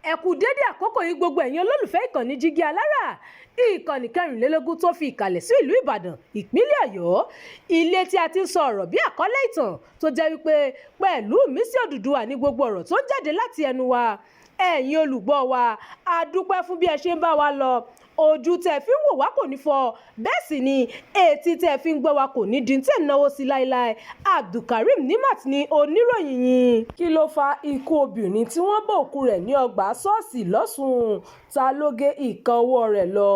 Ẹ kú dédé àkókò yìí, gbogbo ẹ̀yin olólùfẹ́ ìkànnì Jígí Alára, ìkànnì 24 tó fi ìkàlẹ̀ sí ìlú Ìbàdàn, ìpínlẹ̀ Ọ̀yọ́, ilé tí a ti ń sọ ọ̀rọ̀ bí àkọlé ìtàn tó jẹ́ wípé pẹ̀lú mísí Odùduwà ní gbogbo ọ̀rọ̀ tó ń jáde láti ẹnu wa. Ẹ̀yin olùgbọ́ wa, a dúpẹ́ fún bí ẹ ṣe ń bá wa lọ. Ojú tẹ́ fi ń wò wá kò ní fọ́, bẹ́ẹ̀ sì ni etí tẹ́ fi ń gbọ́ wa kò ní di tẹ́ ń náwó sí láéláé. Abdulkareem Nimat ní oníròyìn yín. Kí ló fa ikú obìnrin tí wọ́n bá òkú rẹ̀ ní ọgbà ṣọ́ọ̀ṣì lọ́sùn? Ta ló gé ìka ọwọ́ rẹ̀ lọ?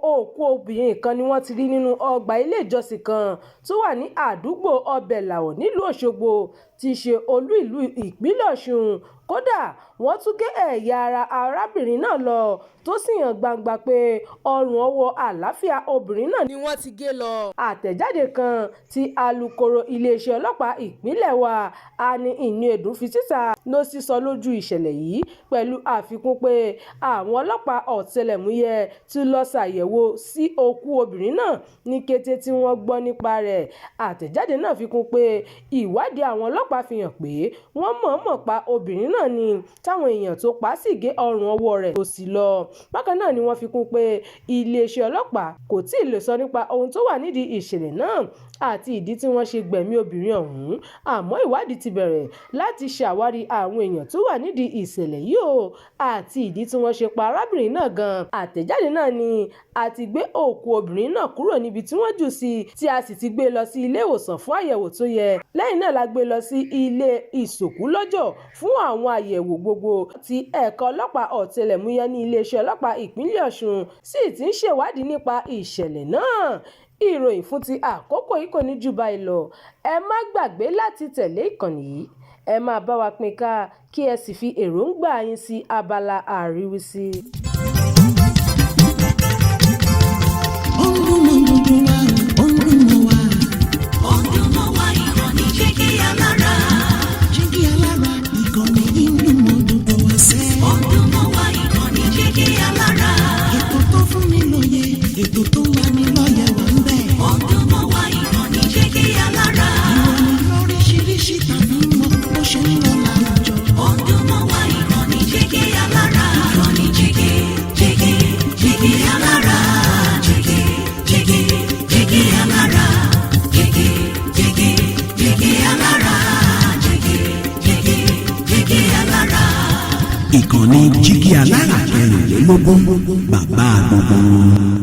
Òkú obìnrin kan ni wọ́n ti rí nínú ọgbà ilé ìjọsìn kan tó wà ní àdúgbò Ọbẹ̀làwọ̀ nílùú Ọ̀ṣọ́gbó tí í ṣe olú ìlú ìpínlẹ̀ Ọ̀ṣun. Kódà, wọ́n tún gé ẹ̀yà ara arábìnrin náà lọ, tó sì hàn gbangba pé ọrùn ọwọ́ àlàáfíà obìnrin náà ni wọ́n ti gé lọ. Àtẹ̀jáde kan tí alūkkóró iléeṣẹ́ ọlọ́pàá ìpínlẹ̀ wa, Annie Iniedu, fi síta ló sísọ lójú ìṣẹ̀lẹ̀ yìí pẹ̀lú àfikún pé àwọn ọlọ́pàá ọ̀tẹlẹ̀múyẹ́ ti lọ́ọ́ ṣàyẹ̀wò sí òkú obìnrin náà ní kété tí wọ́n gbọ́ nípa rẹ̀. Àtẹ̀jáde náà fi kún pé ìwádìí àwọn ọlọ́pàá fi hàn pé wọ́n mọ̀ọ́mọ̀ pa obìnrin náà ni, táwọn èèyàn tó pa á sì gé ọrùn ọwọ́ rẹ̀ tó sì lọ. Bákan náà ni wọ́n fi kún pé iléeṣẹ́ ọlọ́pàá kò tí ì lè sọ nípa ohun tó wà nídìí ìṣẹ̀lẹ̀ náà àti ìdí tí wọ́n ṣe gbẹ̀mí obìnrin ọ̀hún, àmọ́ ìwádìí ti bẹ̀rẹ̀ láti ṣàwárí àwọn èèyàn tó wà nídìí ìṣẹ̀lẹ̀ yìí o àti ìdí tí wọ́n ṣe pa arábìnrin náà gan-an. Àtẹ̀jáde náà ni a ti gbé òkú obìnrin náà kúrò níbi tí wọ́n jù sí, tí a sì ti gbé lọ sí ilé ìwòsàn fún àyẹ̀wò tó yẹ. Lẹ́yìn náà la gbé lọ sí ilé ìsòkúlọ́jọ̀ fún àwọn àyẹ̀wò gbogbo tí ẹ̀ka ọlọ́pàá ọ̀tẹlẹ̀múyẹ́ ní iléeṣẹ́ ọlọ́pàá ìpínlẹ̀ Ọ̀ṣun sì ti ń ṣèwádìí nípa ìṣẹ̀lẹ̀ náà. Ìròyìn fún ti àkókò yìí kò ní jù báyìí lọ. Ẹ má gbàgbé láti tẹ̀lé ìkànnì yìí, ẹ máa bá wa pín ká, kí ẹ sì fi èròǹgbà yín sí abala àríwísí. Ó ń dún mọ́ gbogbo wa, ó ń dún mọ́ wa. Ó ń dún mọ́ wa, ìkànnì Jígí Alára. Jígí Alára, ìkànnì yìí ń dún mọ́ gbogbo wa sẹ́. Ó ń dún mọ́ wa, ìkànnì Jígí Alára. Ètò tó fún ni lóye, ètò tó ń lani lọ́yẹ̀ wà ń bẹ̀. Ó ń dún mọ́ wa, ìkànnì Jígí Alára. Ìròyìn lóríṣiríṣi tàbí mọ bó ṣe ń lọ láwùjọ. Ó ń dún mọ́ wa, ìkànnì Jígí Alára. Ìkànnì Jígí, Jígí, Jígí Alára. Jígí, Jígí, Jígí Alára. Jígí, Jígí, Jígí Alára. Jígí, Jígí, Jígí Alára. Ìkànnì Jígí Alára 24, bàbá gbogbo wọn.